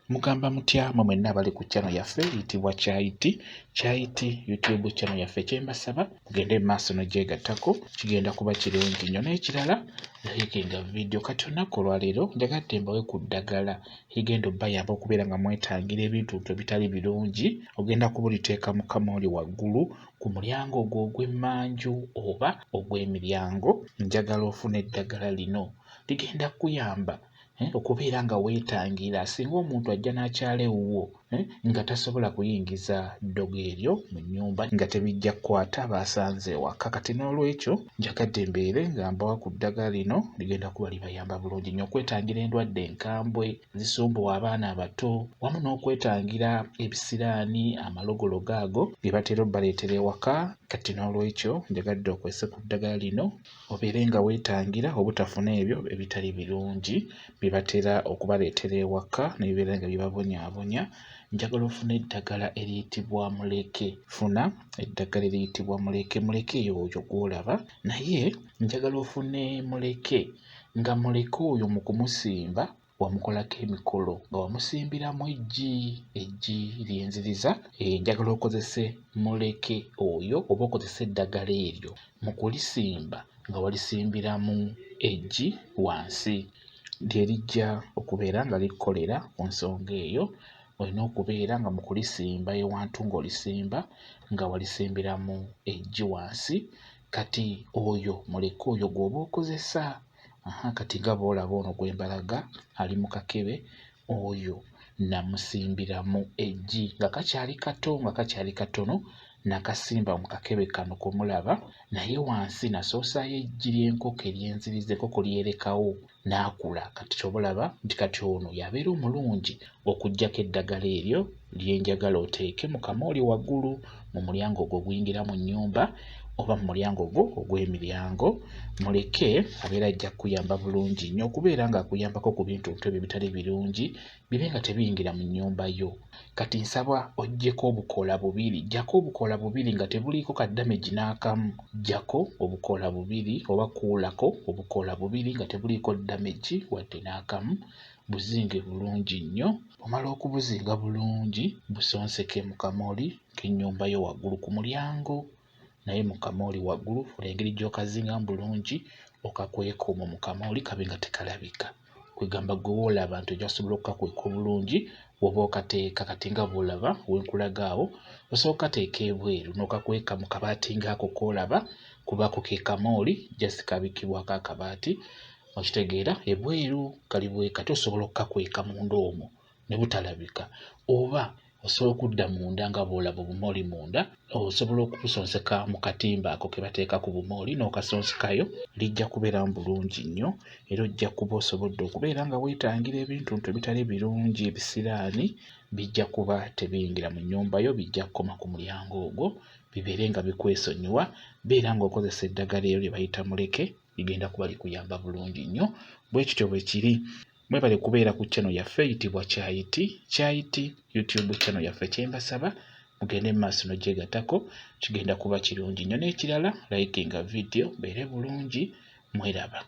Mugamba mutya mwe mwenna abali ku channel yaffe eyitibwa Kyayiti Kyayiti YouTube channel yaffe, kyembasaba mugende mu maaso nogyegattako, kigenda kuba kirungi nnyo. N'ekirala, likinga video. Kati olunaku olwaleero njagadde mbawe ku ddagala erigenda obbayamba okubeera nga mwetangira ebintu ebitali birungi. Ogenda kuba oliteeka mu kamooli waggulu ku mulyango ogwo ogw'emmanju oba ogw'emiryango. Njagala ofune eddagala lino, ligenda kukuyamba okubeera nga weetangira singa omuntu ajja n'akyala ewuwo nga tasobola kuyingiza ddogo eryo mu nnyumba nga tebijja kukwata baasanze ewaka. Kati n'olwekyo njagadde mbeere nga mbawa ku ddagala lino, ligenda kuba libayamba bulungi nnyo okwetangira endwadde enkambwe zisumbuwa abaana abato, wamu n'okwetangira ebisiraani, amalogologo ago ge batera obbaleetera ewaka. Kati n'olwekyo njagadde okwese ku ddagala lino obeere nga weetangira obutafuna ebyo ebitali birungi bye batera okubaleetera ewaka ne bibeera nga bibabonyaabonya. Njagala ofune eddagala eriyitibwa muleke. Funa eddagala eriyitibwa muleke. Muleke oyo gw'olaba, naye njagala ofune muleke nga muleke oyo mu kumusimba wamukolako emikolo nga wamusimbiramu eggi, eggi ly'enziriza. Njagala okozese muleke oyo oba okozese eddagala eryo mu kulisimba nga walisimbiramu eggi wansi, lye lijja okubeera nga likukolera ku nsonga eyo. Olina okubeera nga mu kulisimba ewantu ng'olisimba nga walisimbiramu eggi wansi. Kati oyo muleke oyo gw'oba okozesa. Aha, kati nga bw'olaba ono gwe mbalaga ali mu kakebe, oyo namusimbiramu eggi nga kakyali kato, nga kakyali katono nakasimba mu kakebe kano komulaba, naye wansi nasoosaayo eggi ly'enkoko ery'enziriza, enkoko lyerekawo n'akula. Kati ky'oba olaba nti kati ono y'abeera omulungi okuggyako eddagala eryo lye njagala oteeke mu kamooli waggulu mu mulyango ogwo oguyingira mu nnyumba oba mu mulyango ogwo ogw'emiryango. Muleke abeera ajja kukuyamba bulungi nnyo okubeera ng'akuyambako ku bintu nto ebyo ebitali birungi bibe nga tebiyingira mu nnyumba yo. Kati nsaba oggyeko obukoola bubiri, ggyako obukoola bubiri nga tebuliiko ka damage n'akamu. Ggyako obukoola bubiri oba kuulako obukoola bubiri nga tebuliiko damage wadde n'akamu, buzinge bulungi nnyo. Bw'omala okubuzinga bulungi, busonseke mu kamooli k'ennyumba yo waggulu ku mulyango, naye mu kamooli waggulu funa engeri gy'okazingamu bulungi okakweka omwo mu kamooli kabe nga tekalabika. Kwegamba ggwe w'olaba nti ojja kusobola okukakweka obulungi bw'oba okateeka. Kati nga bw'olaba wenkulaga awo, osobola okukateeka ebweru n'okakweka mu kabaati ng'ako k'olaba, kuba ako ke kamooli, just kabikkibwako akabaati, okitegeera, ebweru kali bwe kati. Osobola okukakweka munda omwo ne butalabika, oba osobola okudda munda nga bw'olaba obumooli munda, osobola okubusonseka mu katimba ako ke bateeka ku bumooli n'okasonsekayo, lijja kubeeramu bulungi nnyo era ojja kuba osobodde okubeera nga weetangira ebintuntu ebitali birungi. Ebisiraani bijja kuba tebiyingira mu nnyumba yo, bijja kukoma ku mulyango ogwo bibeere nga bikwesonyiwa. Beera ng'okozesa eddagala eryo lye bayita muleke, ligenda kuba likuyamba bulungi nnyo. Bwe kityo bwe kiri. Mwebale kubeera ku channel yaffe eyitibwa Kyayiti Kyayiti YouTube channel yaffe. Kyembasaba mugende mu maaso n'ogyegattako, kigenda kuba kirungi nnyo. N'ekirala, likinga video, beere bulungi, mweraba.